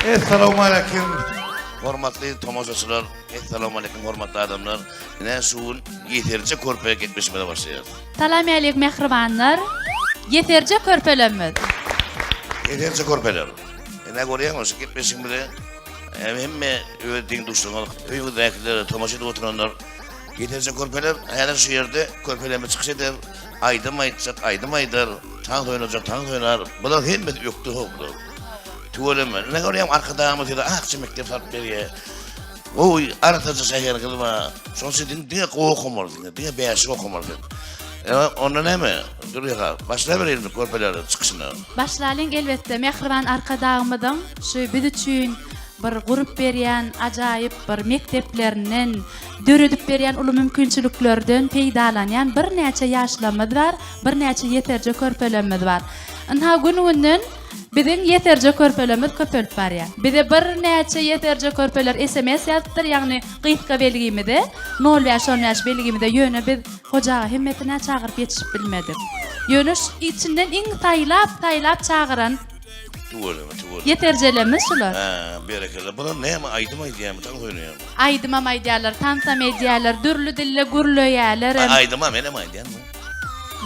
Essalawmaleýkim hormatly tomaşaçylar, essalawmaleýkim hormatly adamlar. Ine şu gün ýeserje körpe gepleşimize başlaýarys. Salam-älik mähribanlar. Ýeserje körpelerimiz. Ýeserje körpeler. Ine görýäňmi şu gepleşigimizi hemme öz deň-duşlaryňyz, öýüňizdäkiler, tomaşa edip oturanlar ýeserje körpeler häzir şu ýerde körpelerimiz çykyş eder, aýdym aýtjak, aýdym aýdar, tans oýnajak, tans oýnar. Bular hemmesi ökde howplar. Tüweleme. Ine görýäňmi Arkadagymyz size akja mekdep salyp berýär. Gowy arassaja şäheriňiz bar. Şonuň üçin diňe gowy okamalysyň, diňe bäşlik okamalysyň. Onda näme, Züleyha, başlabereýinmi körpeleriň çykyşyna? Başlalyň elbetde, mähriban Arkadagymyzyň şu biz üçin bir gurup berýän ajaýyp bir mekdeplerinden, döredip berýän uly mümkinçiliklerden peýdalanýan birnäçe ýaşlarymyz bar, birnäçe ýeserje körpelerimiz bar. Ynha gün-günden Biziň ýeserje körpelerimiz köpelip barýar. Bize birnäçe ýeserje körpeler sms ýazypdyr, ýagny gysga belgimize, nol bäş on bäş belgimize, ýöne biz Hoja aga hemmesine çagyryp ýetişip bilmedik. Ýöne şu içinden iň saýlap saýlap çagyran Tüweleme, tüweleme. ýeserjelerimiz şular. Hä, berekella. Bular näme aýdym aýdýarmy, tans oýnaýarmy? Aýdymam aýdýarlar, tansam edýärler, dürli dilde gürleýärlerem. Aýdyma menem aýdýanmy?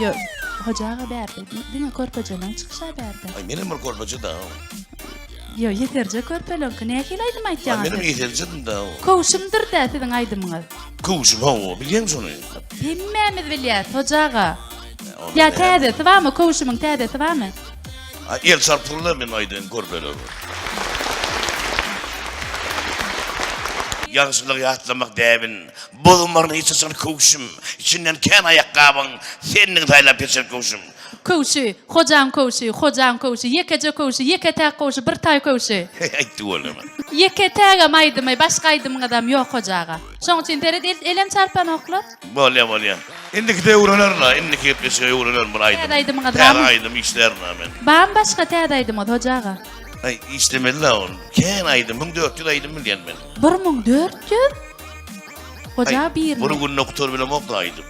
Ýok, Hoja aga bärde, diňe körpejeleň çykyşa bärde. Aý, menem bir körpeje-dä. Ýok, ýeserje körpeleňki nähili aýdym aýtýaňyz? Aý, menem ýeserjedim-dä. Köwşümdir-dä siziň aýdymyňyz. Köwşüm, hawa, bilýäňmi şony? Hemmämiz bilýäs, Hoja aga. Ýa täzesi barmy, köwşümiň täzesi barmy? Aý, el çarpsynlar meniň aýdan körpeler. Ýagşylygy ýatlamak däbin Bozulmaryn hiç haçan köwşüm, Içinden kän aýakgabyň Sendiň saýlap geçer köwşüm. Köwşi, hojaň köwşi, hojaň köwşi, ýekeje köwşi, ýeke-täk köwşi, bir taý köwşi. Heý tüweleme. Ýeke-tägem aýdymy, başga aýdymyňyzam ýok hoja aga. Şoň üçin seret el elem çarpanoklar. Bolýa bolýa. Indikide öwrenerin-a, indiki gepleşige öwrenerin bir aýdym. Täze aýdymyňyz barmy? Täze aýdym işlärin-a men. Barmy başga täze aýdymyňyz hoja aga? Aý işlemeli-la ony. Kän aýdym, 1400 aýdym bilýän men. 1400? Hoja birini. Bir günde gutaryp bilemok-da aýdym.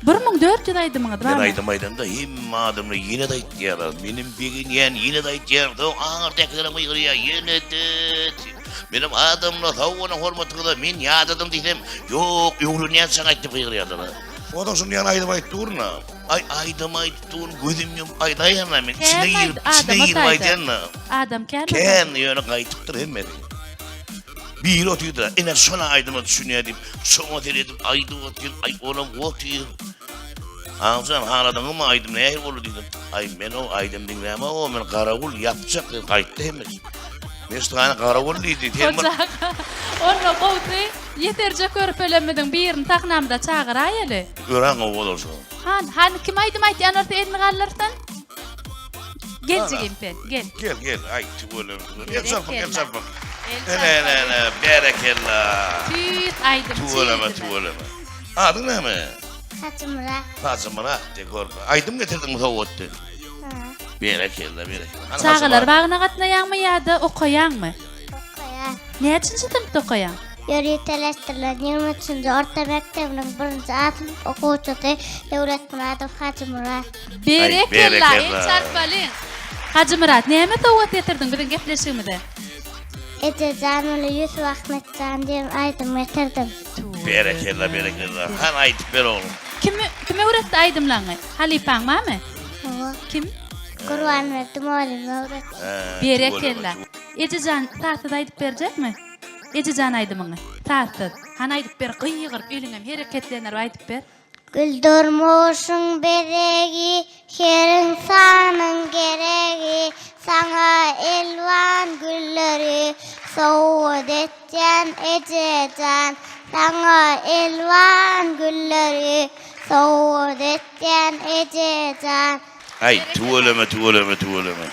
1400 aýdymyňyz barmy? Men aýdym aýdamda hemme adamlar ýene-de aýt diýýärler. Menem begenýän, ýene-de aýtýan. Soň aňyrdakylaram gygyrýar, ýene-de diýip. Menem adamlar sag boluň hormatyňyza, men ýadadym diýsem, ýok, öwrenýänçäň aýt diýip gygyrýarlar. Onsoň şuny ýaly aýdym aýdyp durun-a. Aý, aýdym aýdyp durun, gözüm ýumup aýdaýan-a men. Içine girip, içine girip aýdýan-da. Adam kän. Kän, ýöne gaýdypdyr hemmesi. Biri otyr-da, ine şol aýdyma düşünýär diýip, şoňa seredip aýdyp otyr, aý olam otyr. Agjan haladyňyzmy aýdym nähili boldy diýdim. Aý men o aýdym diňlämok, men Garagul ýapjak diýip gaýtdy hemmesi. Men şu sany Garagul diýdi. Sen bir Hoja aga, onda gowusy ýeserje körpelerimiziň birini sahnamyza çagyraýaly. Örän gowy bolar şo. Han, hany kim aýdym aýtýan bolsa elini galdyrsyn. Gel jigim sen, gel. Gel, gel, aý, tüweleme. El çarpyk, el çarpyk. Ene, ene, ene, berekella. Tüýs aýdymçy. Tüweleme, tüweleme. Adyň näme? Hajymyrat. Hajymyrat de görme. Aýdym getirdiňmi sowgatdy? Ha. Berekella, berekella. Çagalar bagyna gatnaýaňmy ýa-da okaýaňmy? Okaýan. Näçinji synpda okaýaň? Ýöriteleşdirilen 23-nji orta mekdebiniň birinji A synp okuwçysy Döwletmyradow Hajymyrat. Berekella, el çarpalyň. Hajymyrat, näme sowgat getirdiň biziň gepleşigimize? Ejejan bilen Ýusup Ahmetjan diýen aýdym getirdim. Berekella, berekella. Hany aýdyp ber oglum. Kim kim öwretdi aýdymlaňy? Halypaň barmy? Hawa. Kim? Gurbanberdi mugallym öwretdi. Berekella. Ejejan, sazsyz aýdyp berjekmi? Ejejan aýdymyňy. Sazsyz. Hany aýdyp ber, gygyryp, eliňem hereketlendirip aýdyp ber. Gül durmuşyň bezegi, her ynsanyň geregi, Saňa elwan gülleri sowgat etýän ejejan, Saňa elwan gülleri sowgat etýän ejejan. Aý tüweleme tüweleme tüweleme.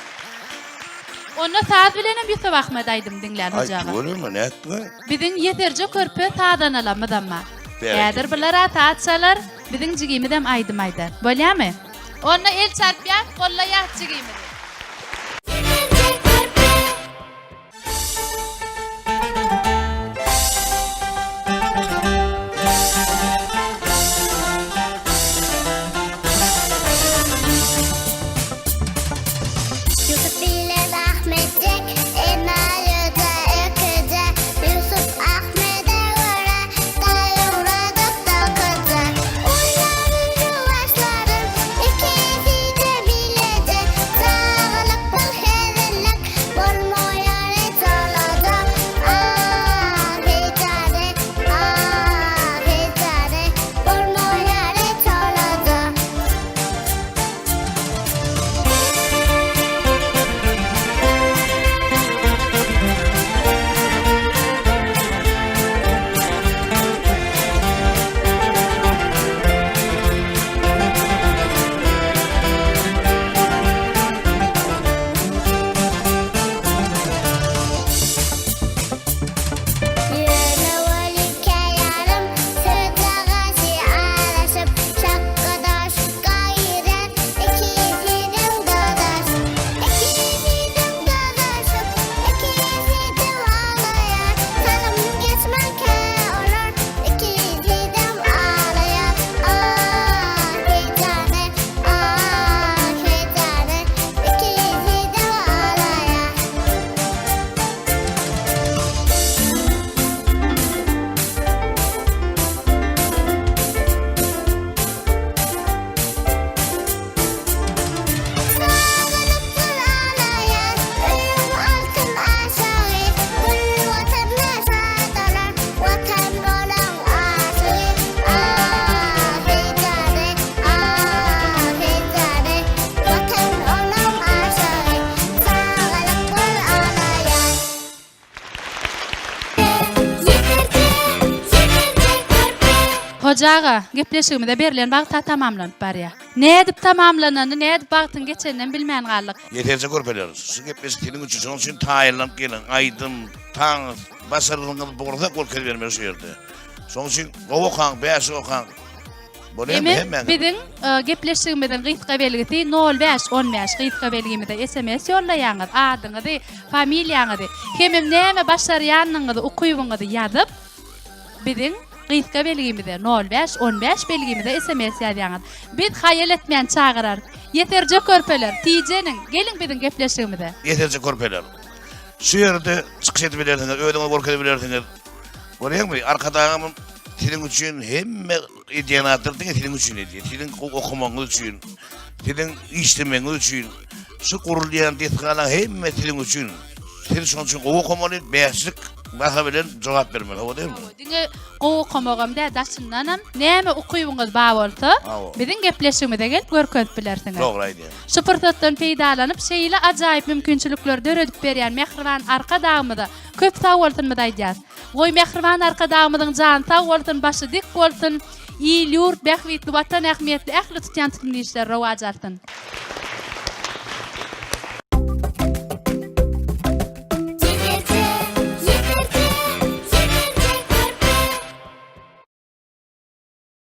Onda saz bilenem Ýusup Ahmet aýdym diňlän Aý hojaga. tüweleme nätdiňaý. Biziň ýeserje körpe sazanalamyzam bar. Berekella. Häzir bular-a saz çalar, biziň jigimizem aýdym aýdar. Bolýamy? Onda el çarpýas, gollaýas jigimizi. Ýeserje körpe. Ýusup bilen Ahmetjik enaýy. Hoja aga, gepleşigimize berlen wagt-a tamamlanyp barýar. Nädip tamamlananyny, nädip wagtyň geçeninem bilmän galdyk. Ýeterje körpeler, şu gepleşik siziň üçin, şonuň üçin taýynlanyp geliň, aýdym, tans, başarnygyňyzy bolsa görkezip bermeli şu ýerde. Şonuň üçin gowy okaň, bäşlik okaň. Bolýarmy Hemem hemmäňiz? biziň gepleşigimiziň gysga belgisi nol bäş, on bäş gysga belgimize sms ýollaýaňyz, adyňyzy, familiýaňyzy, hemem näme başarýanyňyzy, ukybyňyzy ýazyp, biziň gysga belgimize nol bäş, on bäş belgimize sms ýazýaňyz. Biz haýal etmän çagyrarys. Ýeserje körpeler, tijeniň, geliň biziň gepleşigimize. Ýeserje körpeler, şu ýerde çykyş edip bilersiňiz, özüňizi görkezip bilersiňiz. Görýäňmi, Arkadagymyz siziň üçin hemme edýän zatlary diňe siziň üçin edýär. Siziň gowy okamagyňyz üçin, siziň işlemegiňiz üçin, şu gurulýan desgalaryň hemmesi siziň üçin. Siz şonuň üçin gowy okamaly, bäşlik baha bilen jogap bermeli, hawa dälmi? Hawa, diňe gowy okamagam däl, daşyndanam näme ukybyňyz bar bolsa, biziň gepleşigimize gelip görkezip bilersiňiz. Dogry aýdýaň. Şu pursatdan peýdalanyp, şeýle ajaýyp mümkinçilikleri döredip berýän mähriban Arkadagymyza köp sagbolsunymyzy aýdýarys. Goý, mähriban Arkadagymyzyň jany sag bolsun, başy dik bolsun, il-ýurt bähbitli, Watan ähmiýetli ähli tutýan tutumly işleri rowaç alsyn!